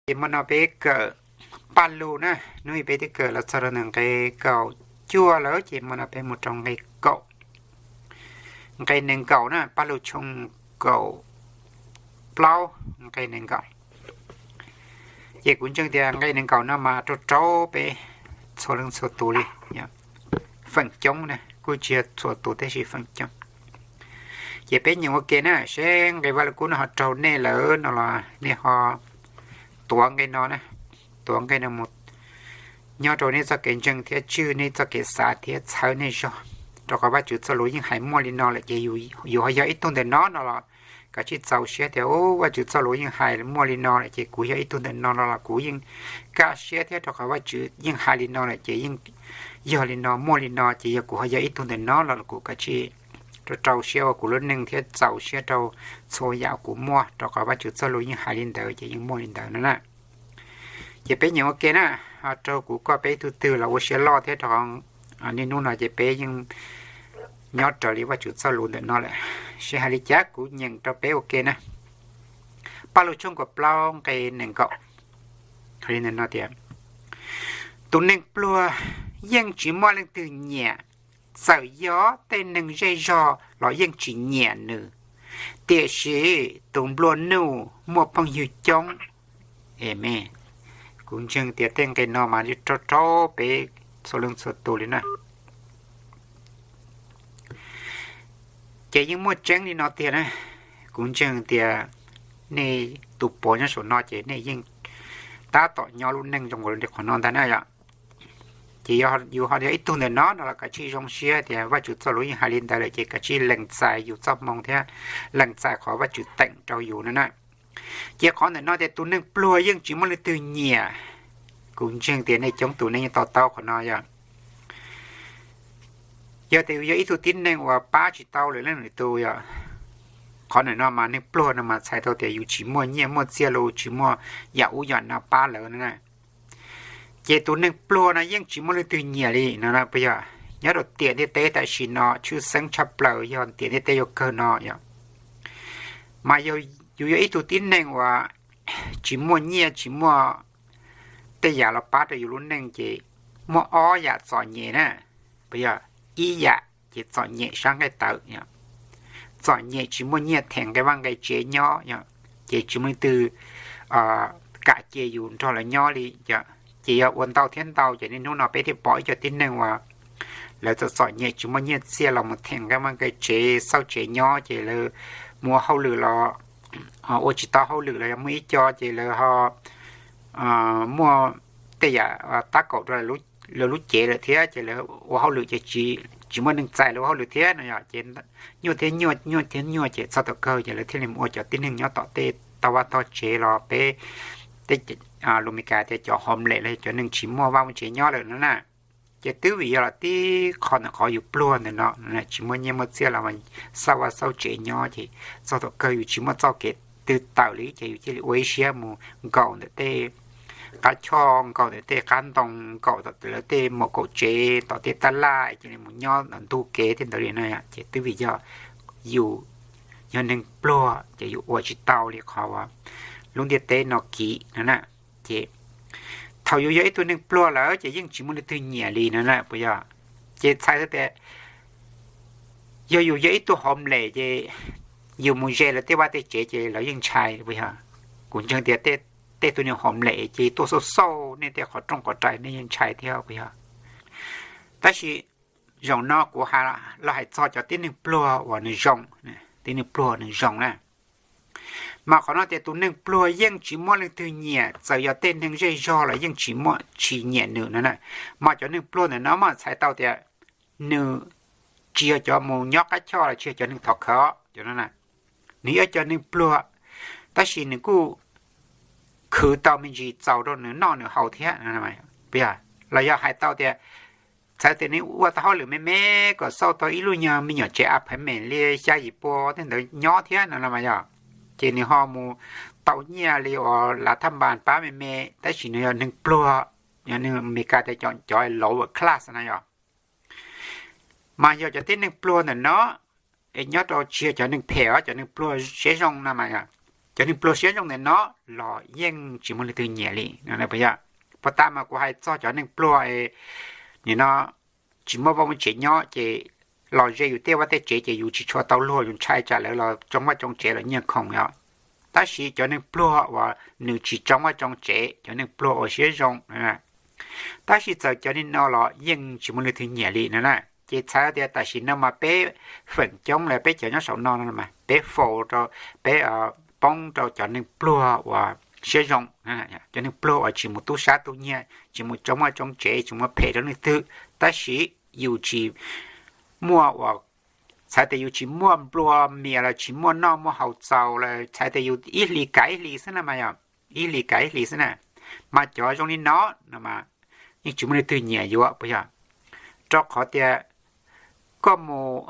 Ces hmo no peb kawm Paj Lug na, hnub i peb twb kawm los txog rau ntawm nqe kaum cuaj lawm, ces hmo no peb mus rau nqe kaum, nqe nees nkaum na, Paj Lug tshooj kaum plaub nqe nees nkaum. Ces kuv ntseeg tias nqe nees nkaum no mas rau rau peb txhua leej txhua tus li, feem coob na, kuj tsis yog txhua tus tab sis feem coob. Ces peb nyeem ua ke na, seb nqe Vaj Lug Kub no ho raug nej lawm no los nej ho tuav nqe no na, tuav nqe no mus nyob rau nej txoj kev ntseeg thiab tswj nej txoj kev xav thiab txhawb nej zog, rau qhov Vaj Tswv txoj lus yeej hais muaj li no lawm ces yus ho yog ib tug ntawm no no los kav tsij txaus siab tias, u, Vaj Tswv txoj lus yeej hais muaj li no lawm ces kuv yog ib tug ntawm no no los kuv yeej kaj siab thiab, rau qhov Vaj Tswv yeej hais li no lawm ces yeej yog li no, muaj li no ces yog kuv ho yog ib tug ntawm no los kuv kav tsij rau rau siab ua kuv lub neej thiab txaus siab rau txhua yam kuv muaj, rau qhov Vaj Tswv txoj lus yeej hais li ntawd ces yeej muaj li ntawd no na. Ces peb nyeem ua ke na, ho rau kuv koj peb ib tug twg los ua siab loj thiab rau niaj hnub no ces peb yeej nyob raws li Vaj Tswv txoj lus ntawm no lawm. Seb hais li cas kuv nyeem rau peb ua ke na. Paj Lug tshooj kaum plaub nqe nees nkaum, hais li ntawm no tias, tus neeg pluag yeej tsis muaj leej twg nyiam, txawm yog tej neeg zej zog los yeej tsis nyiam nws, tiam sis tus nplua nuj muaj phooj ywg coob. Amees. Kuv ntseeg tias tej nqe no mas rau rau peb txhua leej txhua tus li na. Ces yeej muaj tseeb li no tiag na. Kuv ntseeg tias nej tus puav nyob saum no ces nej yeej tab tom nyob lub neej zoo nkaus li qhov no ntag na yom. Ces yus ho yog ib tug ntawm no no los kav tsij zoo siab tias Vaj Tswv txoj lus yeej hais li ntawd lawm ces kav tsij lees txais yus txoj hmoo thiab lees txais qhov Vaj Tswv teem rau yus no na. Ces qhov ntawm no tias tus neeg pluag yeej tsis muaj leej twg nyiam. Kuv ntseeg tias nej coob tus nej yeej to taub qhov no yom. Yog tias yus yog ib tug tib neeg uas pab tsis tau lwm leej lwm tus yom, qhov ntawm no mas neeg pluag no mas txhais tau tias yus tsis muaj nyiaj muaj txiaj los tsis muaj yam ub yam no pab lawv no na. Ces tus neeg pluag no yeej tsis muaj leej twg nyiam li no, puas yog? Nyob rau tiam ntiaj teb tam sim no tshwj xeeb tshaj plaws yog tiam ntiaj teb yuav kawg no yom. Mas yog yus yog ib tug tib neeg uas tsis muaj nyiaj tsis muaj tej yam los pab rau yus lub neej ces muaj ob yam txom nyem na, puas yog? Ib yam ces txom nyem sab nqaij tawv, txom nyem tsis muaj nyiaj them nqe vaj nqe tsev nyob, ces tsis muaj leej twg kam cia yus nrog lawv nyob li. Ces yog ua ntau thiab ntau ces niaj hnub no peb thiaj pom ib co tib neeg uas lawv txom txom nyem tsis muaj nyiaj txiaj los mus them nqe vaj nqe tsev xauj tsev nyob ces lawv mus ua hauj lwm los ua tsis tau hauj lwm los yog muaj ib co ces lawv ho muaj tej yam tab kaum rau lawv lub cev lawm thiab ces lawv ua hauj lwm ces tsis muaj neeg txais lawv ua hauj lwm thiab no yom. Ces nyuaj thiab nyuaj, nyuaj thiab nyuaj ces txog thaum kawg ces lawv thiaj li mus ua cov tib neeg nyob tom tej tog vaj tog tsev los peb tej lus Meskas tias cov homeless los cov neeg tsis muaj vaj muaj tsev nyob lawm no na. Ces twb vim yog los tib qho ntawm qhov yus pluag ntawm no tsis muaj nyiaj muaj txiaj los xauj vaj xauj tsev nyob ces txog thaum kawg yus tsis muaj txoj kev twg tawm li ces yus cia li ua ib siab mus nkaum ntawm tej qab choj, nkaum ntawm tej qab ntoo, nkaum tom lawv tej maum kaum tsev, tom tej taj laj cia li mus nyob ntug kev tej ntawd li no. Ces twb vim yog yus yog neeg pluag ces yus ua tsis tau li qhov uas lub ntiaj teb no kiv no na. Ces thaum yus yog ib tug neeg pluag lawm ces yeej tsis muaj leej twg nyiam li no na, puas yog? Ces txhais tias yog yus yog ib tug homeless ces yus mus ze lawv tej vaj tej tsev ces lawv yeej ntshai, puas yog? Kuv ntseeg tias tej tug neeg homeless ces tuaj xauj xauj nej tej qhov rooj qhov rais nej yeej ntshai thiab, puas yog? Tab sis zaum no kuv los hais txog cov tib neeg pluag uas nws zoo, tib neeg pluag nws zoo na. Mas qhov no tias tus neeg pluag yeej tsis muaj leej twg nyiam, txawm yog tej neeg zej zog los yeej tsis muaj, tsis nyiam nws no na. Mas cov neeg pluag ntawm no mas txhais tau tias nws tsis yog cov mus nyob qab choj los tsis yog cov neeg thov khawv, nws yog cov neeg pluag, tab sis nws kuj khwv tau me ntsis txaus rau nws noj nws haus thiab, los yog hais tau tias txhais tias nws ua tau hauj lwm me me kom xauj tau ib lub nyuag me nyuam tsev apartment li xya yim pua tej ntawd nyob thiab no los mas yog, ces nws ho mus tau nyiaj li uas lav thaj npas pab me me, tab sis nws yog neeg pluag, yog neeg Meskas tias cov lower class na yog. Mas yog cov tib neeg pluag ntawm no, es nyob rau tsis yog cov neeg phem os, cov neeg pluag siab zoo no mas yog, Cov neeg pluag siab zoo ntawm no los yeej tsis muaj leej twg nyiam li. Puas tas mas kuv hais txog cov neeg pluag nim no tsis muaj vaj muaj tsev nyob ces los ze yus tej vaj tej tsev ces yus tsis tshua tau luag, yus ntshai tsam lawv los tsoo vaj tsoo tsev los nyiaj khoom yom. Tab sis cov neeg pluag uas nws tsis tsoo vaj tsoo tsev, cov neeg pluag uas siab zoo, tab sis txawm cov li no los yeej tsis muaj leej twg nyiam li no na. Ces txhais tias tam sim no mas peb feem coob los peb cov nyob saum no no mas peb faus rau, peb poob rau cov neeg pluag uas siab zoo, cov neeg pluag uas tsis mus tub sab tub nyiag, tsis mus tsoo vaj tsoo tsev, tsis muaj phem rau leej twg, tab sis yus tsis muaj uas, txhais tias yus tsis muaj nplua mias los tsis muaj noj muaj haus txaus los txhais tias yus ib hlis kav ib hlis xwb na mas yog, ib hlis kav ib hlis xwb na. Mas cov zoo li no no mas yeej tsis muaj leej twg nyiam yuav puas yog? Rau qhov tias koj mus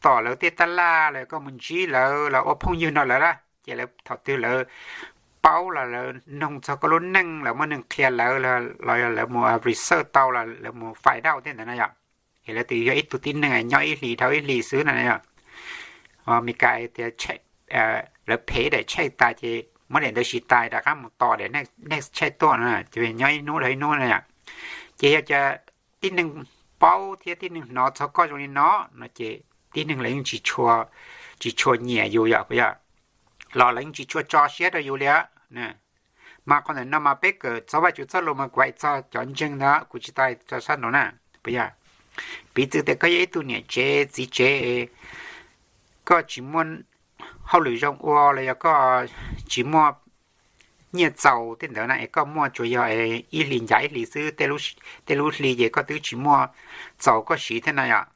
tom lawv tej taj laj los koj mus ntsib lawv los ua phooj ywg nrog lawv na, ces lawv thaum twg lawv paub los lawv noog txog koj lub neej, lawv muaj neeg qhia lawv los yog lawv mus research tau los lawv mus find out tej ntawd na yom, es lawv twb yog ib tug tib neeg nyob ib hlis dhau ib hlis xwb na yom. Meskas tias lawv phem daim check tas ces muab daim ntawd sis tas rov qab mus tos daim next check tuaj no, nyob ib hnub dhau ib hnub na yom. Ces yog cas tib neeg paub thiab tib neeg hnov txog koj zoo li no no ces tib neeg lawv yeej tsis tshua nyiam yus yom, los lawv yeej tsis tshua tso siab rau yus li. Mas qhov ntawm no mas peb kawm txog Vajtswv txoj lus mas kuv hais txog cov ntseeg ntawd, kuv tsis tau hais txog sab nraud na. Puas yog? Piv txwv tias koj yog ib tug niam tsev txiv tsev, koj tsis muaj hauj lwm zoo ua los yog koj tsis muaj nyiaj txaus tej ntawd na es koj muaj tsuas yog ib hlis ncav ib hlis xwb, tej lub hli ces koj twb tsis muaj txaus koj siv thiab na yom.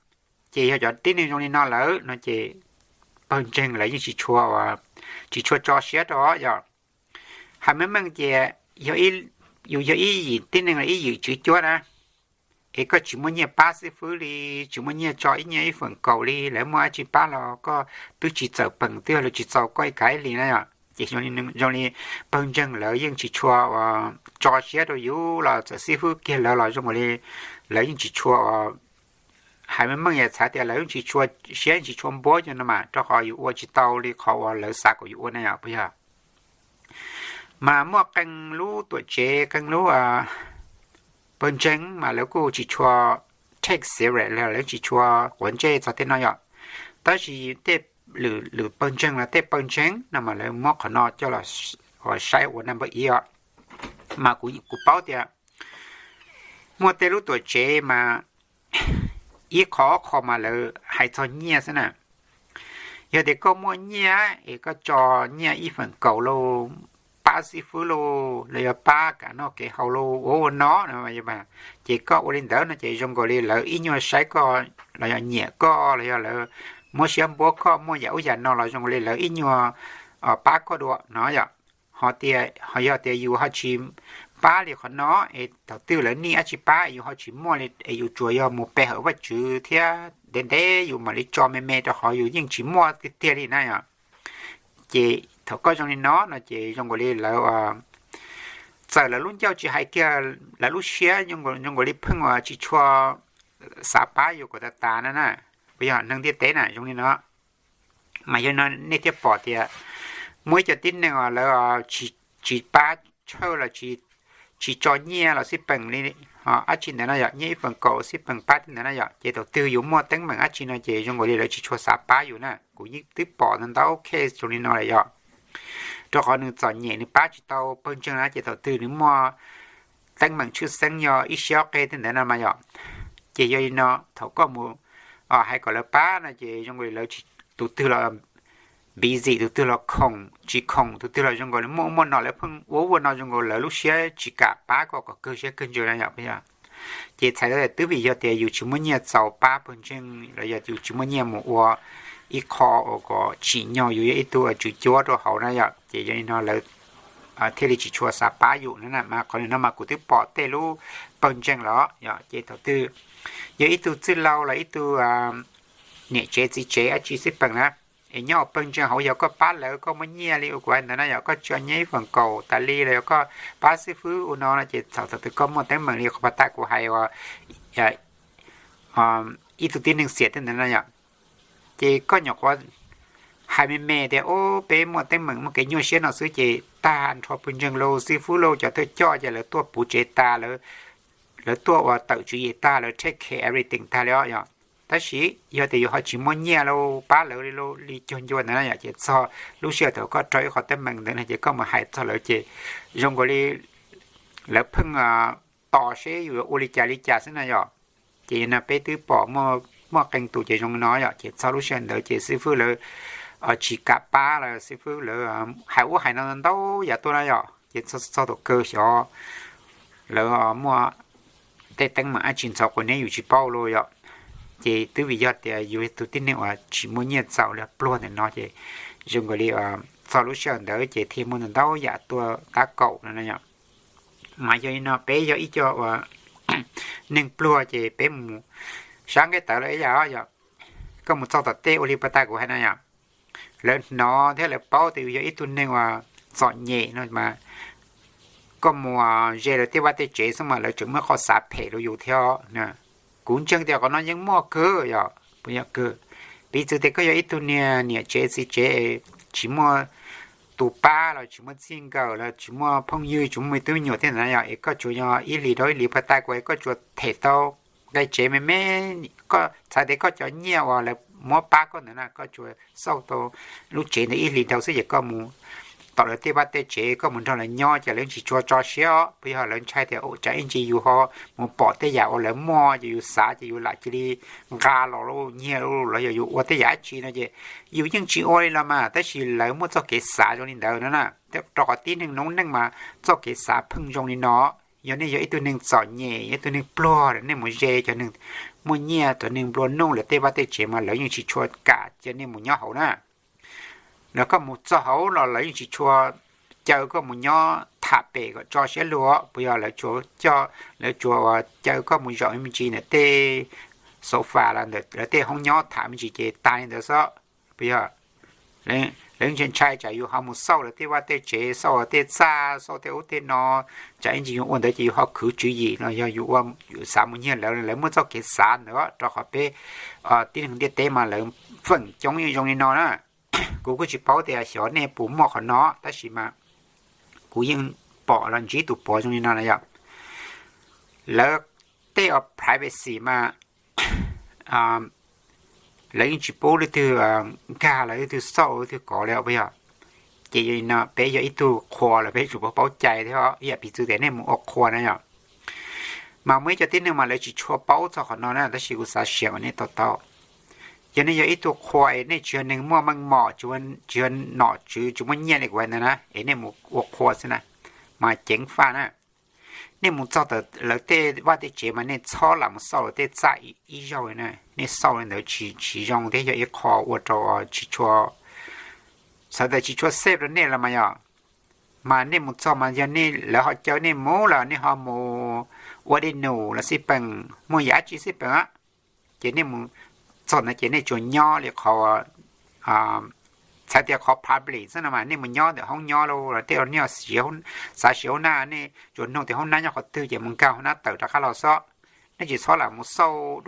Ces yog cov tib neeg zoo li no lawm no ces pawg ntseeg lawv yeej tsis tshua, tsis tshua tso siab rau yom. Hais meej meej ces yus yog ib yim tib neeg los ib yim tswv cuab na, es koj tsis muaj nyiaj pab xib fwb li, tsis muaj nyiaj tso ib nyiaj ib feem kaum li, lawv muaj dab tsi pab los koj twb tsis txawm peem twb yog lawv tsis txaus koj ib kav ib hlis na yom. Ces zoo li pawg ntseeg lawv yeej tsis tshua tso siab rau yus los txawm xib fwb kiag lawv los zoo li lawv yeej tsis tshua, hais meej meej yog txhais tias lawv yeej tsis tshua siab yeej tsis tshua npuab yus no mas rau qhov yus ua tsis tau li qhov uas lawv xav kom yus ua na yom, puas yog? Mas muaj qee lub tuam tsev qee lub pawg ntseeg mas lawv kuj tsis tshua take serious los lawv tsis tshua quav ntsej txog tej no yom. Tab sis tej lwm pawg ntseeg los tej pawg ntseeg no mas lawv muab qhov no coj los saib ua number ib os. Mas kuv paub tias muaj tej lub tuam tsev mas ib qho ob qho mas lawv hais txog nyiaj xwb na. Yog tias koj muaj nyiaj es koj tso nyiaj ib feem kaum lauj, pab xib fwb lauj, los yog pab kev noj kev haus lauj, ua ua no, ces koj ua li ntawd no ces zoo nkaus li lawv ib nyuag saib koj los yog nyiam koj los yog lawv muab siab npuab koj muaj yam ub yam no los zoo nkaus li lawv ib nyuag pab koj dua no yom. Ho tias, ho yog tias yus ho tsis pab li qhov no es thaum twg lawv nij dab tsi pab yus ho tsis muaj li es yus tsuas yog mus pe hawm Vajtswv thiab ntev ntev yus mam li tso me me rau qhov yus yeej tsis muaj tiag tiag li na yom. Ces thaum koj zoo li no no ces zoo nkaus li lawv, txawm lawv lub ncauj tsis hais kiag, lawv lub siab zoo nkaus li pheej uas tsis tshua xav pab yus kom tas tas na na. Puas yog neeg ntiaj teb na zoo li no? Mas yog no nej thiaj pom tias muaj ib co tib neeg lawv tsis pab tshawj los tsis tso nyiaj los xij peem li dab tsi ntawd no yom, nyiaj ib feem kaum xij peem pab tej ntawd na yom, ces thaum twg yus muaj teeb meem dab tsi no ces zoo nkaus li lawv tsis tshua xav pab yus na. Kuv yeej twb pom ntau ntau case zoo li no lawm yom. Rau qhov nws txom nyem nws pab tsis tau pawg ntseeg na ces thaum twg nws muaj teeb meem tshwj xeeb yog ib siab ob qe tej ntawd no mas yom. Ces yog li no thaum koj mus hais kom lawv pab no ces zoo nkaus li lawv tus twg los busy, tus twg los khoom tsis khoom, tus twg los zoo nkaus li muaj ub muaj no, lawv pheej ua ub ua no zoo nkaus lawv lub siab tsis kam pab koj kom kawg siab kawg ntsws na yom. Ces txhais tau tias twb vim yog tias yus tsis muaj nyiaj txaus pab pawg ntseeg los yog yus tsis muaj nyiaj mus ua ib qho uas kom tsim nyog yus yog ib tug tswv cuab rau hauv na yom. Ces yog li no lawv thiaj li tsis tshua xav pab yus na. Mas qhov no mas kuv twb pom tej lub pawg ntseeg los yom, ces thaum twg yog ib tug txwj laug los ib tug niam tsev txiv tsev dab tsi xij peem na, es nyob hauv pawg ntseeg hauv yog koj pab lawv koj muaj nyiaj li ua kuv hais ntawd na yom, koj tso nyiaj ib feem kaum tas li los yog koj pab xib fwb ua no no ces thaum thaum twg koj muaj teeb meem li qhov pas tas kuv hais uas ib tug tib neeg xiam tej ntawd na yom, ces koj nyuam qhuav hais me me tias, o, peb muaj teeb meem muaj kev nyuaj siab no xwb ces tag nrho pawg ntseeg los xib fwb los cov thawj coj ces lawv tuaj puv tsev tas, lawv tuaj ua tawm tswv yim tag, lawv take care everything tag li os yom. Tab sis yog tias yus ho tsis muaj nyiaj los pab lawv li, li cuag ncua ntawd na yom, ces txog lub sij hawm thaum koj raug ib qho teeb meem ntawd no ces koj mus hais txog lawv ces zoo nkaus li lawv pheej tos seb yus ua li cas li cas xwb na yom. Ces no peb twb pom muaj qee tus ces zoo no yom, ces txog lub sij hawm ntawd ces xib fwb lawv tsis kam pab los xib fwb lawv hais ub hais no ntau yam tuaj na yom, ces txog thaum kawg xyov lawv muaj tej teeb meem dab tsi ntxhov quas neb yus tsis paub los yom. Ces twb vim yog tias yus tus tib neeg uas tsis muaj nyiaj txaus li pluag ntawm no ces zoo nkaus li txog lub sij hawm ntawd ces thiaj muaj ntau yam tuaj tab kaum no yom. Mas yog li no peb yog ib co uas neeg pluag ces peb mus sab nqaij tawv los ib yam yom. Koj mus txog tom tej ua li puag ta kuv hais no yom, lawv hnov thiab lawv paub tias yus yog ib tug neeg uas txom nyem no mas koj mus ze lawv tej vaj tej tsev xwb mas lawv tseem muaj qhov xav phem rau yus thiab. Kuv ntseeg tias qhov no yeej muaj kawg yom, puas yog kawg. Piv txwv tias koj yog ib tug niag niam tsev txiv tsev tsis muaj tus pab los tsis muaj txij nkawm los tsis muaj phooj ywg tsis muaj me tub me nyuam thiab ntawd na yom, es koj tsuas yog ib hlis rau ib hlis puag ta kuv es koj tsuas them tau nqaij tsev me me, koj txhais tias koj cov nyiaj uas lawv muab pab koj ntawd na koj tsuas xauj tau lub tsev ntawd ib hlis dhau xwb ces koj mus tom lawv tej vaj tej tsev koj mus nrog lawv nyob ces lawv tsis tshua tso siab os, puas yog lawv ntshai tias tsam ib ntsis yus ho mus pom tej yam uas lawv muaj ces yus xav ces yus lam cia li nqa los nyiag los yog yus ua tej yam dab tsi no ces yus yeej tsis ua li los mas tab sis lawv muaj txoj kev xav zoo li ntawd no na. Rau qhov tib neeg noob neej mas txoj kev xav pheej zoo li no. Yog nej yog ib tug neeg txom nyem, yog ib tug neeg pluag, nej mus ze cov neeg muaj nyiaj, cov neeg nplua nuj lawv tej vaj tej tsev mas lawv yeej tsis tshua kam cia nej mus nyob hauv na. Los koj mus txog hauv los lawv yeej tsis tshua caw koj mus nyob tham pem kom tso siab lug, puas yog lawv tsuas coj, lawv tsuas caw koj mus zaum me ntsis ntawm tej sofa los ntawm lawv tej hoob nyob tham me ntsis ces tas li ntawd xwb, puas yog? Lawv ntshai ntshai tsam yus ho mus xauj lawv tej vaj tej tsev, xauj lawv tej txaj, xauj tej ub tej no, tsam ib ntsis yus ua ntawd ces yus ho khwv tswv yim no yog yus ua, yus xav mus nyiag lawv, lawv muaj txoj kev xav ntawd rau qhov peb tib neeg ntiaj teb mas lawv feem coob yeej zoo li no na. Kuv kuj tsis paub tias xyov nej puas muaj qhov no tab sis mas kuv yeej pom los ntsib tus puav zoo li no na yom. Lawv tej privacy mas lawv yeej tsis pub leej twg nkag los leej twg xauj leej twg kov li puas yog? Ces yog li no peb yog ib tug qhua los peb yuav tsum paub cai thiab, ib yam piv txwv tias nej mus ua qhua na yom. Mas muaj ib co tib neeg mas lawv tsis tshua paub txog qhov no na tab sis kuv xav share kom nej to taub. Yog nej yog ib tug qhua es nej tsis yog neeg muaj meej mom, tsis yog nom tswv, tsis muaj nyiaj li kuv hais ntawd na es nej mus ua qhua xwb na, mas ceev faj na. Nej mus txog lawv tej vaj tej tsev mas nej txhob lam mus xauj lawv tej txaj ib zaug li na. Nej xauj li ntawd tsis zoo thiab yog ib qho ua rau tsis tshua, txhais tias tsis tshua safe rau nej los mas yog. Mas nej mus txog mas yog nej, lawv ho caw nej mus los nej ho mus ua dej num los xij peem, muaj yam dab tsi xij peem, ces nej mus txog ntawd ces nej tsuas nyob li qhov, txhais tias qhov public xwb no mas nej mus nyob ntawm hoob nyob los tej nej xav siv hoob nab, nej tsuas nug tias hoob nab nyob qhov twg ces mus nkag hoob nab tawm rov qab los xwb. Nej tsis txhob lam mus xauj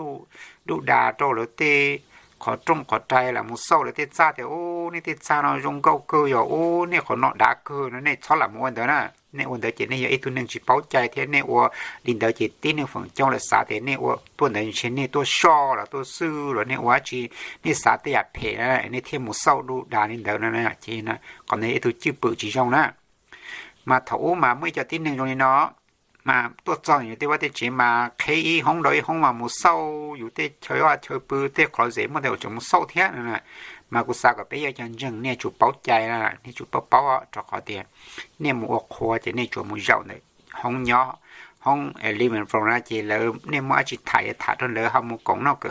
duj das rau lawv tej qhov rooj qhov rai, lam mus xauj lawv tej txaj tias ub nej tej txaj no zoo nkauj kawg, yog ub nej qhov no dav kawg no, nej txhob lam mus ua ntawd na. Nej ua ntawd ces nej yog ib tug neeg tsis paub cai thiab nej ua li ntawd ces tib neeg feem coob lawv xav tias nej ua tuaj ntawd ntshe nej tuaj soj los tuaj xwb los nej ua dab tsi, nej xav tej yam phem na nej thiaj mus xauj duj das li ntawd no. Ces qhov ntawd yog ib tug cwj pwm tsis zoo na. Mas thaum ub mas muaj ib co tib neeg zoo li no, mas tuaj txog yus tej vaj tej tsev mas qheb ib hoob rau ib hoob mas mus xauj yus tej chaw vaj chaw pw tej closet muaj tej uas tseem mus xauj thiab. Mas kuv xav kom peb yog cov ntseeg nej tsuas paub cai, nej tsuas paub paub rau qhov tias nej mus ua qhua ces nej tsuas mus zaum ntawm hoob nyob, hoob living room na ces lawv, nej muaj dab tsi tham tham rau lawv ho mus koom noj,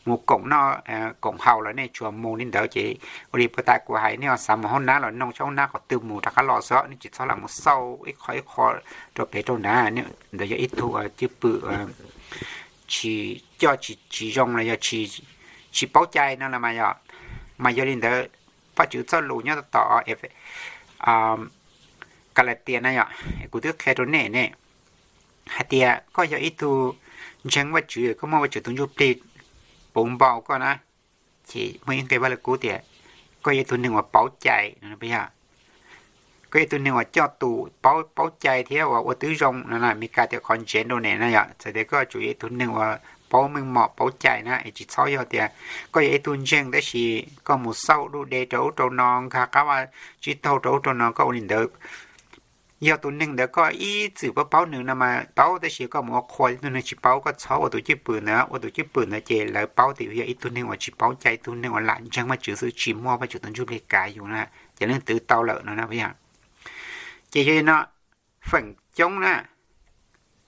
mus koom noj koom haus los nej tsuas mus li ntawd ces ua li puag ta kuv hais nej ho xav mus hoob nab los noog tsob hoob nab qhov twg mus rov qab los xwb, nej tsis txhob lam mus xauj ib qho ib qho rau pem rau na. Ntawd yog ib tug cwj pwm tsis coj tsis zoo los yog tsis paub cai no los mas yog. Mas yog li ntawd Vajtswv txoj lus nyob tom Kalatias na yom, kuv twb qhia rau nej ne, hais tias koj yog ib tug ntseeg Vajtswv, koj muaj Vajtswv tus Ntsuj Plig puv npau koj na, ces muaj ib nqe Vajluskub tias koj yog ib tug neeg uas paub cai no, yog koj yog ib tug neeg uas coj tus paub cai thiab uas ua tib zoo no na, Meskas tias qhov general ne no yom, txawm tias koj tsuas yog ib tug neeg uas paub meej mom paub cai na, es tsis txhob yog tias koj yog ib tug ntseeg tab sis koj mus xauj duj de rau ub rau no, nkag qab vaj tsib taug rau ub rau no, koj ua li ntawd. Yog tus neeg ntawd koj ib txwm paub paub nws no mas tau, tab sis koj mus ua qhua ib tug neeg tsis paub, koj txhob ua tus cwj pwm ntawd. Ua tus cwj pwm ntawd ces lawv paub tias yog ib tug neeg uas tsis paub cai, ib tug neeg uas lam ntseeg Vajtswv xwb, tsis muaj Vajtswv tus Ntsuj Plig kav yus na, ces leej twg tau lawm no na, yog. Ces yog li no, feem coob na,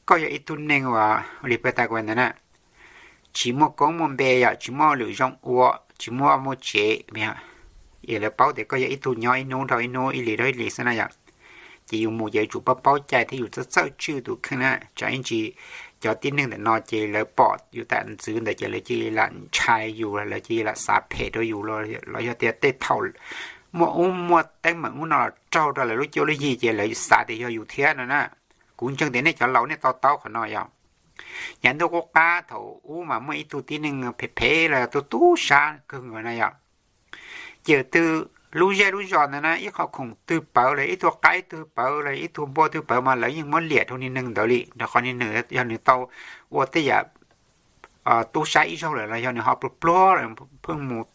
koj yog ib tug neeg uas li peb tas kuv ntawd na, tsis muaj koob muaj npe yom, tsis muaj lwm zoo ua, tsis muaj vaj muaj tsev, es lawv paub tias koj yog ib tug nyob ib hnub dhau ib hnub, ib hlis dhau ib hlis xwb na yom. Ces yus mus ces yuav tsum paub paub cai thiab yus txawj txawj tswj tus kheej na, tsam ib ntsis cov tib neeg ntawm no ces lawv pom yus tam ntxwv ntawd ces lawv cia li lam ntshai yus, lawv cia li lam xav phem rau yus los yog tias tej thaum muaj ub muaj teeb meem ub no los raug rau lawv lub cuab lub yig ces lawv xav tias yog yus thiab no na. Kuv ntseeg tias nej cov laus nej to taub qhov no yom. Yav ntuj qub qab thaum ub mas muaj ib tug tib neeg phem phem los tub tub sab kawg nkaus na yom. Ces twg lub zej lub zos ntawd na ib qho khoom twg pawv los ib tug qaib twg pawv los ib tug npua twg pawv mas lawv yeej muab liam rau niag neeg ntawd li, rau qhov niag neeg yog nws tau ua tej yam tub sab ib zaug lawm los yog nws ho pluag pluag lawm, pheej mus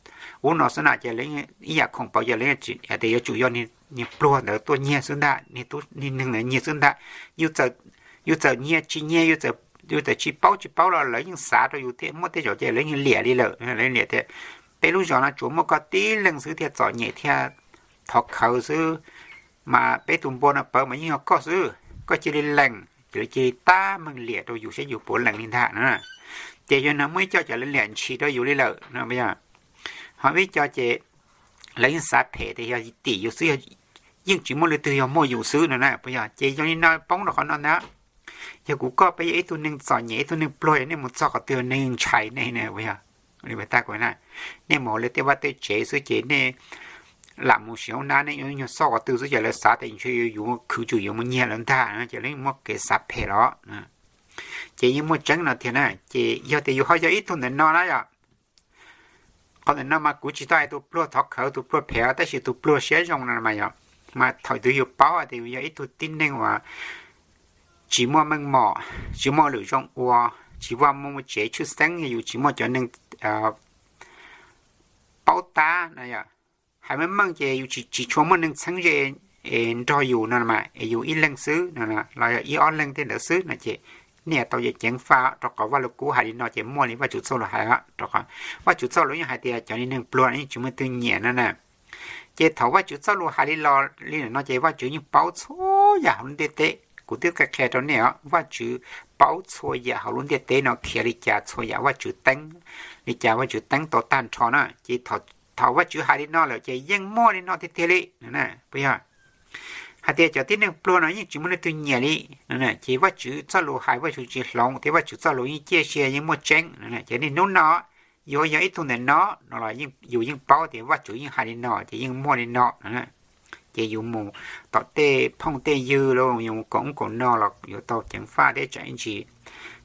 ub no xwb na ces lawv ib yam khoom pawv ces lawv tias yuav tsum yog niag pluag ntawd tuaj nyiag xwb ntag, niag neeg ntawd nyiag xwb ntag. Yus txawm nyiag tsis nyiag, yus txawm tsis paub tsis paub los lawv yeej xav rau yus thiab, muaj tej zaum ces lawv yeej liam li lawm, lawv liam tias peb lub zos no tsuas muaj koj tib leeg xwb thiaj txom nyem thiaj thov khawv xwb, mas peb tus npua no pawv mas yeej yog koj xwb, koj cia li lees, ces lawv cia li tab meeg liam rau yus saib yus puas lees li ntag na. Ces yog no muaj ib co ces lawv liam ntshis rau yus li lawm no, yog. Ho muaj ib co ces lawv yeej xav phem tias yog tim yus xwb, yeej tsis muaj leej twg yog muaj yus xwb no na, puas yog? Ces yog li no poob rau qhov no ntag. Yog kuv koj peb yog ib tug neeg txom nyem ib tug neeg pluag, yog nej mus txog qhov twg nej ntshai nej ne, puas yog? Li tag kuv na, nej mus hauv lawv tej vaj tej tsev xwb ces nej lam mus sim hauv nab, nej yuav nyuag txog qhov twg xwb ces lawv xav tias ntshe yus khwv tsum yuav mus nyiag lawv ntag no ces lawv yeej muaj kev xav phem los. Ces yeej muaj tseeb no thiab na. Ces yog tias yus ho yog ib tug ntawm no na yom, qhov ntawm no mas kuv tsis tau hais tus pluag thov khawv tus pluag phem, tab sis tus pluag siab zoo no mas yog, mas thaum twg yus paub tias yus yog ib tug tib neeg uas tsis muaj meej mom, tsis muaj lwm zoo ua, tsis vaj muaj tsev, tshwj xeeb yog yus tsis muaj cov neeg paub tab na yom. Hais meej meej ces yus tsis tshua muaj neeg txheeb ze nrog yus no mas es yus ib leeg xwb no los yog ib ob leeg tej ntawd xwb no ces nej tau ceev faj, rau qhov Vaj Lug Kub hais li no ces muaj li Vajtswv txoj lus hais. Rau qhov Vajtswv txoj lus yeej hais tias cov neeg pluag yeej tsis muaj leej twg nyiam no na. Ces thaum Vajtswv txoj lus hais li los li no ces Vajtswv yeej paub txhua yam hauv lub ntiaj teb. Kuv twb qhia qhia rau nej os, Vajtswv paub txhua yam hauv lub ntiaj teb no khiav li cas, txhua yam Vajtswv teeb li cas, Vajtswv teeb tau tag nrho na. Ces thaum Vajtswv hais li no lawm ces yeej muaj li no tiag tiag li, puas yog? Hais tias cov tib neeg pluag no yeej tsis muaj leej twg nyiam li, ces Vajtswv txoj lus hais Vajtswv tsis hloov thiab Vajtswv txoj lus yeej ciaj sia yeej muaj tseeb. Ces niaj hnub no yus yog ib tug ntawm no no los yus yeej paub tias Vajtswv yeej hais li no ces yeej muaj li no. Ces yus mus tom tej phooj tej ywg los yus mus koom ub koom no los yuav tau ceev faj thiab tsam ib ntsis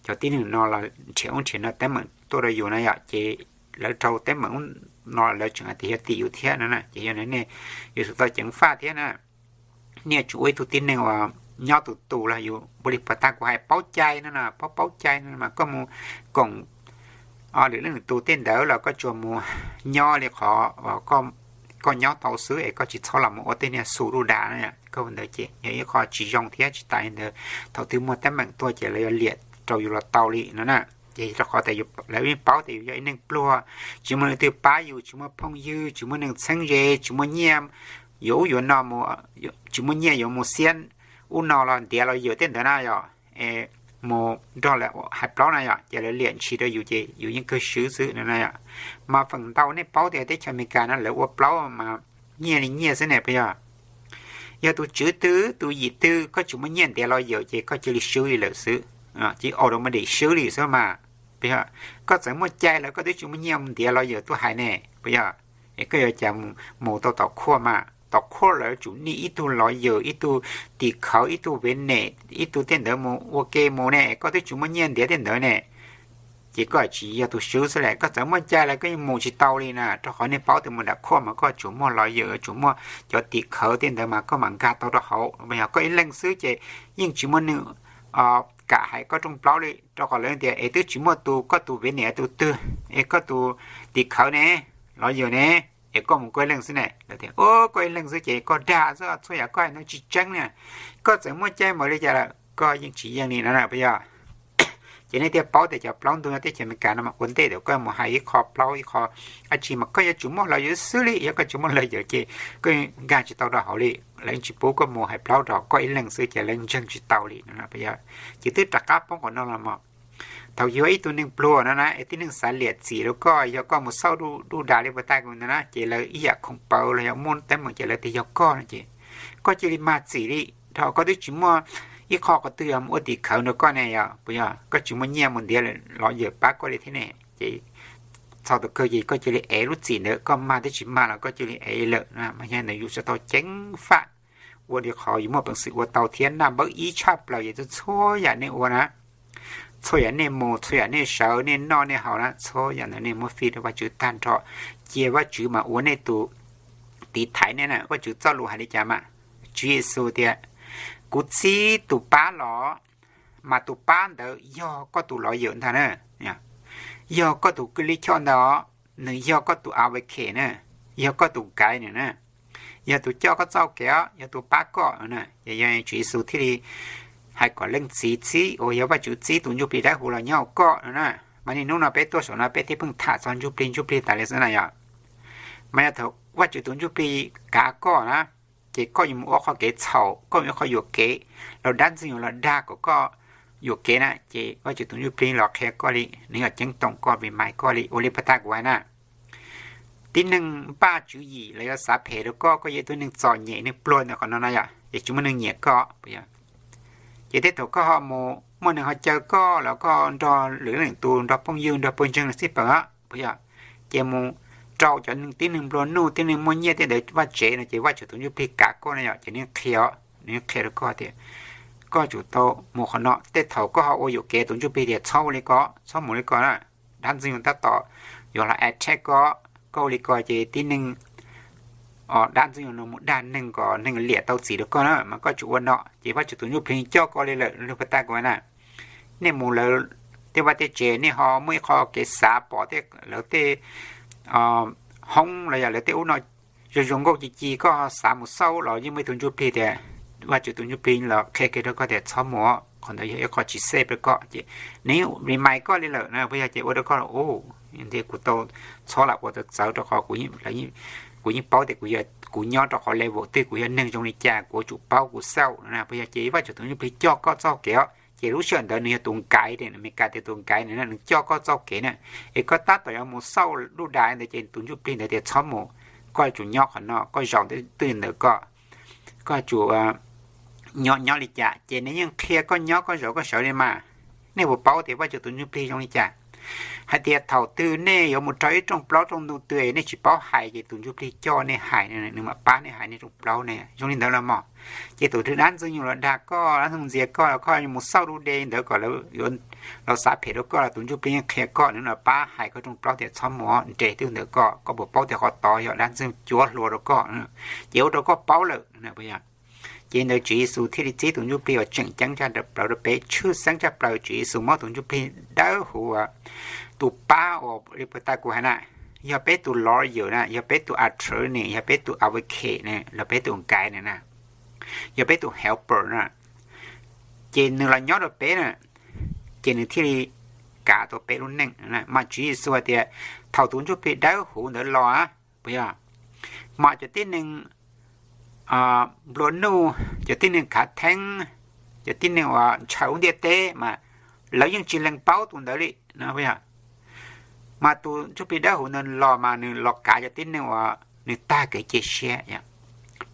cov tib neeg no los nrhiav ub nrhiav no teeb meem tuaj rau yus na yom. Ces lawv raug teeb meem ub no lawv tseem hais tias yog tim yus thiab no na. Ces yog li nej yuav tsum tau ceev faj thiab na. Nej yuav tsum ua ib tug tib neeg uas nyob tus tus los yus ua li puag ta kuv hais paub cai no na, paub paub cai no mas koj mus koom lwm leej lwm tus tej ntawd los koj tsuas mus nyob li qhov koj nyob tau xwb es koj tsis txhob los mus ua tej niag xu duj da na. Koj ua ntawd ces yog ib qho tsis zoo thiab tsis tas li ntawd thaum twg muaj teeb meem tuaj ces lawv yuav liam rau yus los tau li no na. Ces rau qhov tias lawv yeej paub tias yus yog ib neeg pluag, tsis muaj leej twg pab yus, tsis muaj phooj ywg, tsis muaj neeg txheeb ze, tsis muaj nyiaj yuav ub yuav no, tsis muaj nyiaj yuav mus xiab ub no los ntiav los yawm tej ntawd na yom, mus nrog lawv hais plaub na yom, ces lawv liam ntshis rau yus ces yus yeej kawg swb xwb no na yom. Mas feem ntau nej paub tias teb chaws Amelikas no lawv ua plaub mas nyiaj li nyiaj xwb ne, puas yog? Yog tus tswv twg tus yim twg koj tsis muaj nyiaj ntiav los yawm ces koj cia li swb li lawm xwb, ces automatic swb li xwb mas, puas yog? Koj txawm muaj cai los koj twb tsis muaj nyiaj ntiav los yawm tuaj hais ne, puas yog? Es koj yuav cas mus tau tom khuaj mas, tom khuaj lawv tsum nij ib tug los yawm, ib tug tim khawv, ib tug vev nem, ib tug tej ntawd mus ua ke mus ne, koj twb tsis muaj nyiaj ntiav tej ntawd ne. ces koj tsis yog tus swb xwb lawm. Koj txawm muaj cai los koj yeej mus tsis tau li na, rau qhov nej paub tias mus nram khuaj mas koj tsuas muaj lawyer, yuav tsum muaj cov tim khawv tej ntawd mas koj mam nkag tau rau hauv. Yog koj ib leeg xwb ces yeej tsis muaj neeg kam hais koj rooj plaub li, rau qhov lawv tias es twb tsis muaj tus, koj tus vej niam tus twg, es koj tus tim khawv ne, lawyer ne, es koj mus koj ib leeg xwb ne. Lawv tias, o, koj ib leeg xwb ces koj dag xwb, txhua yam koj hais ntawd tsis tseeb na. Koj txawm muaj cai npaum li cas lawm koj yeej tsis yeej li no na, puas yog? Ces nej thiaj paub tias cov plaub ntug nyob teb chaws Amelikas no mas ua ntej thaum koj mus hais ib qho plaub ib qho dab tsi mas koj yuav tsum muaj lawyer xwb li. Yog koj tsis muaj lawyer ces koj nkag tsis tau rau hauv li. Lawv yeej tsis pub koj mus hais plaub rau koj ib leeg xwb ces lawv ntseeg tsis tau li no, puas yog? Ces twb rov qab poob qhov no los mas thaum yog ib tug neeg pluag no na es tib neeg xav liam txim rau koj, yog koj mus xauj duj dag li puas tag kuv ntawd na ces lawv ib yam khoom paws los yog muaj teeb meem ces lawv tias yog koj no ces koj cia li mag txim li, rau qhov koj twb tsis muaj ib qho qhov twg yog mus ua tim khawv rau koj ne, yog puas yog? Koj tsis muaj nyiaj mus ntiav lawyer pab koj li thiab ne. Ces txog tus kawg ces koj cia li ev lub txim ntawd, koj mag thiab tsis mag los koj cia li ev lawm na. Mas yog ntawd yus tau ceev faj ua li qhov yus muaj peev xwm ua tau thiab. Naj npawb ib tshaj plaws ces txhua yam nej ua na, txhua yam nej mus, txhua yam nej sawv, nej noj nej haus na, txhua yam ntawd nej muab fij rau Vajtswv tag nrho. Cia Vajtswv mas ua nej tus tiv thaiv nej na. Vajtswv txoj lus hais li cas mas? Tswv Yexus tias, kuv txib tus pab los, mas tus pab ntawd yog koj tus lawyer ntag na, yog koj tus kwv lij choj ntag os, nws yog koj tus advocate na, yog koj tus guide na, yog tus coj koj txoj kev os, yog tus pab koj na. Ces yog Tswv Yexus thiaj li hais kom leej txiv txib uas yog Vajtswv txib tus ntsuj plig dawb huv los nyob hauv koj no na. Mas niaj hnub no peb tuaj saum no peb thiaj pheej tham txog ntsuj plig ntsuj plig tas li xwb na yom. Mas yog thaum Vajtswv tus ntsuj plig kav koj na, ces koj yuav mus ua qhov kev txhaum, koj mus ua qhov yuam kev, los dab ntxwg nyoog los dag kom koj yuam kev na, ces Vajtswv tus ntsuj plig los qhia koj li, nws yog ceeb toom koj, remind koj li, ua li puag ta kuv hais na. Tib neeg npaj tswv yim los yog xav phem rau koj, koj yog ib tug neeg txom nyem neeg pluag ntawm qhov no no yom, ces tsis muaj neeg nyiam koj. Ces tej thaum koj ho mus muaj neeg ho caw koj los koj nrog lwm leej tus, nrog phooj ywg nrog pawg ntseeg xij peem os, puas yog? Ces mus rau cov tib neeg nplua nuj, tib neeg muaj nyiaj tej ntawd vaj tsev no ces Vajtswv tus ntsuj plig kav koj no yom, ces nws qhia, nws qhia rau koj tias koj tsum tau mus qhov no. Tej thaum koj ho ua yuam kev, tus ntsuj plig tias txhob ua li ko, txhob mus li ko na, dab ntxwg nyoog tab tom yuav los attack koj, koj ua li ko ces tib neeg dab ntxwg nyoog no mus dag neeg kom neeg liam tau txim rau koj na, mas koj tsum ua no. Ces Vajtswv tus ntsuj plig coj koj li lawm, li puag ta kuv na. Nej mus lawv tej vaj tej tsev, nej ho muaj ib qho kev xav pom tej, lawv tej hoob los yog lawv tej ub no zoo zoo nkauj ci ci, koj ho xav mus xauj los yeej muaj ib tug ntsuj plig tias, Vajtswv tus ntsuj plig los qhia kiag rau koj tias txhob mus, qhov ntawd yog ib qho tsis safe rau koj. Ces nws remind koj li lawm na, puas yog? Ces ua rau koj, u, ntiag kuv tau txhob lam ua tau txawv rau qhov kuv yeej paub tias kuv nyob rau qhov level twg, kuv yog neeg zoo li cas, kuv yuav tsum paub kuv xauj no na, puas yog? Ces Vajtswv tus ntsuj plig coj koj txoj kev os. Ces lub sij hawm ntawd nws yog tus guide, Amelikas tias tus guide na, nws coj koj txoj kev na. Es koj tab tom yuav mus xauj duj das ntawd ces tus ntsuj plig ntawd tias txhob mus, koj yuav tsum nyob qhov no, koj zaum twj ywm ntawm koj, koj yuav tsum nyob nyob li cas, ces nws yeej qhia koj nyob koj zaum koj sawv li mas. Nej puas paub tias Vajtswv tus ntsuj plig zoo li cas? Hais tias thaum twg nej yuav mus rau ib rooj plaub rooj ntug twg nej tsis paub hais ces tus ntsuj plig coj nej hais, nws mam pab nej hais nej rooj plaub ne, zoo li ntawd los mas. Ces thaum twg dab ntxwg nyoog los dag koj, dab ntxwg nyoog ntxias koj los koj yuav mus xauj duj das ntawd kom lawv yuav los xav phem rau koj los tus ntsuj plig yeej qhia koj, nws mam pab hais koj rooj plaub tias txhob mus, nres twj ywm ntawm koj, koj puas paub tias qhov tod yog dab ntxwg nyoog cuav hluas rau koj, ces ua rau koj paub lawm. Ces ntawd Tswv Yexus thiaj li txib tus ntsuj plig uas tseem ceeb tshaj plaws rau peb, tshwj xeeb tshaj plaws Tswv Yexus muab tus ntsuj plig dawb huv uas tus pab uas li puag ta kuv hais na, yog peb tus lawyer na, yog peb tus attorney, yog peb tus advocate na, los peb tus guide na, yog peb tus helper na, ces nws los nyob rau peb na, ces nws thiaj li kav tau peb lub neej. Mas Tswv Yexus hais tias thaum tus ntsuj plig dawb huv ntawd los, puas yog, mas cov tib neeg nplua nuj, cov tib neeg khav theeb, cov tib neeg uas ntshaw lub ntiaj teb mas lawv yeej tsis lees paub tus ntawd li no, puas yog? Mas tus ntsuj plig dawb huv ntawd los mas nws los kav cov tib neeg uas nws tag kev cia siab,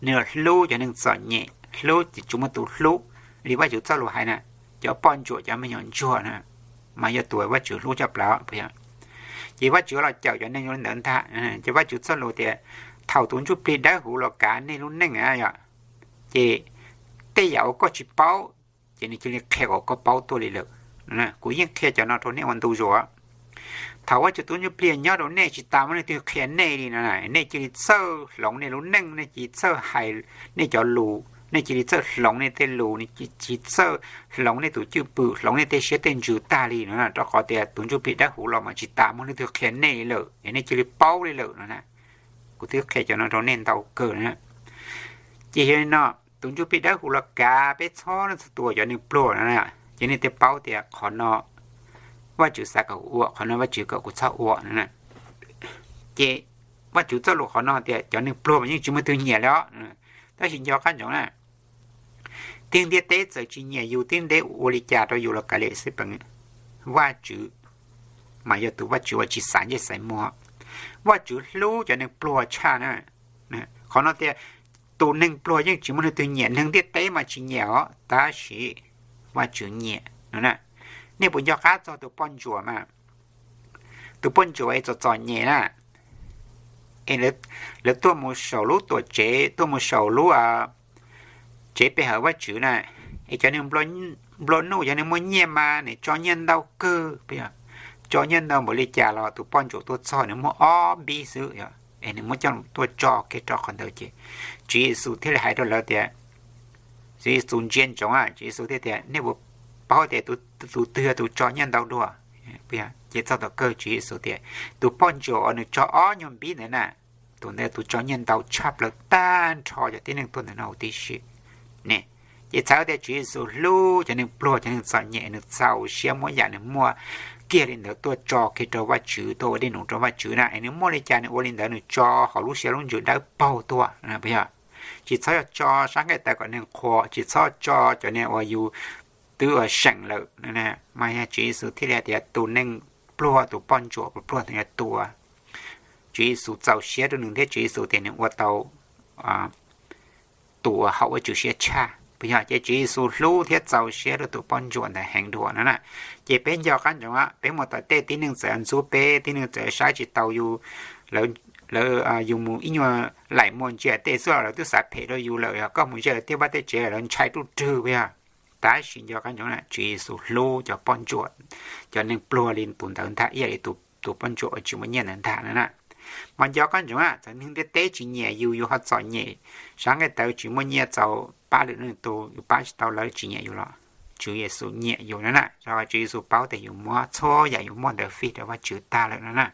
nws los hlub cov neeg txom nyem, hlub, tsis muaj tus hlub li Vajtswv txoj lus hais na, cov poj ntsuam cov me nyuam ntsuag na, mas yog tus Vajtswv hlub tshaj plaws, puas yog? Ces Vajtswv los cawm cov neeg zoo li ntawd ntag. Ces Vajtswv txoj lus tias thaum tus ntsuj plig dawb huv los kav nej lub neej yom, ces tej yam uas koj tsis paub ces nws cia li qhia kom koj paub tuaj li lawm. Kuv yeej qhia cov no rau nej ua ntu zus. Thaum Vajtswv tus ntsuj plig nyob rau nej tsis tas muaj leej twg qhia nej li no, nej cia li txawj hloov nej lub neej, nej cia li txawj hais nej cov lus, nej cia li txawj hloov nej tej lus, nej cia li txawj hloov nej tus cwj pwm, hloov nej tej siab tej ntsws tag li no, rau qhov tias tus ntsuj plig dawb huv los mas tsis tas muaj leej twg qhia nej li lawm es nej cia li paub li lawm no. Kuv twb qhia cov no rau nej ntau kawg no. Ces yog li no, tus ntsuj plig dawb huv los kav peb txhob txog tua cov neeg pluag no, ces nej thiaj paub tias qhov no Vajtswv xav kom kuv ua, qhov no Vajtswv kom kuv txhob ua no. Ces Vajtswv txoj lus qhov no tias cov neeg pluag mas yeej tsis muaj leej twg nyiam li os. Tab sis nco qab ntsoov na, tib neeg ntiaj teb txawm tsis nyiam yus, tib neeg ntiaj teb ua li cas rau yus los kav liam xwb, Vajtswv mas yog tus Vajtswv uas tsis xaiv ntsej xaiv muag. Vajtswv hlub cov neeg pluag tshaj na. Qhov no tias tus neeg pluag yeej tsis muaj leej twg nyiam, neeg ntiaj teb mas tsis nyiam os, tab sis Vajtswv nyiam no. Nej puas nco qab txog tus poj ntsuam mas? Tus poj ntsuam es txom txom nyem na, es lawv tuaj mus saum lub tuam tsev, tuaj mus saum lub tsev pe hawm Vajtswv na, es cov neeg nplua nuj, cov neeg muaj nyiaj mas nws tso nyiaj ntau kawg, tso nyiaj ntau npaum li cas los tus poj ntsuam tuaj txog nws muab ob npib xwb, es nws muab coj tuaj tso kiag rau qhov ntawd ces Tswv Yexus thiaj li hais rau lawv tias, Tswv Yexus ntsia ntsoov, Tswv Yexus thiaj tias, nej puas paub tias tus twg yog tus tso nyiaj ntau dua? Ces txog thaum kawg Tswv Yexus tias, tus poj ntsuam uas nws tso ob nyuag npib ntawd na, tus ntawd tus tso nyiaj ntau tshaj plaws tag nrho cov tib neeg tuaj ntawm no huv tib si. Ne, ces txhais tias Tswv Yexus hlub cov neeg pluag, cov neeg txom nyem, nws txaus siab muab yam nws muaj kiag li ntawd tuaj tso kiag rau Vajtswv, tuaj ua dej num rau Vajtswv na, es nws muaj li cas nws ua li ntawd, nws tso hauv lub siab lub ntsws dawb paug tuaj, puas yog? Tsis txhob yog tso sab nqaij tawv kom neeg qhuas, tsis txhob tso cov neeg uas yus twb ua seem lawm. Mas yog Tswv Yexus thiaj li hais tias tus neeg pluag, tus poj ntsuam pluag tus yog tus uas Tswv Yexus txaus siab rau nws thiab Tswv Yexus tias nws ua tau tus uas haum Vajtswv siab tshaj, puas yog? Ces Tswv Yexus hlub thiab txaus siab rau tus poj ntsuam ntawd heev dua no na. Ces peb nco qab ntsoov, peb mus tom tej tib neeg txawm ntxub peb, tib neeg txawm saib tsis taus yus, lawv, yus mus ib nyuag laim muag ntsia tej xwb los lawv twb xav phem rau yus lawm, yog koj mus ze lawv tej vaj tej tsev lawv ntshai ruj rwg, puas yog? Tab sis nco qab ntsoov na, Tswv Yexus hlub cov poj ntsuam, cov neeg pluag li tus ntawd ntag, ib yam li tus poj ntsuam uas tsis muaj nyiaj ntawd ntag no na. Mas nco qab ntsoov na, txawm neeg ntiaj teb tsis nyiam yus, yus ho txom nyem, sab nqaij tawv tsis muaj nyiaj txaus pab lwm leej tug, yus pab tsis tau lawv tsis nyiam yus los Tswv Yexus nyiam yus no na. Rau qhov Tswv Yexus paub tias yus muab txhua yam yus muaj ntawd fij rau Vajtswv tag lawm no na.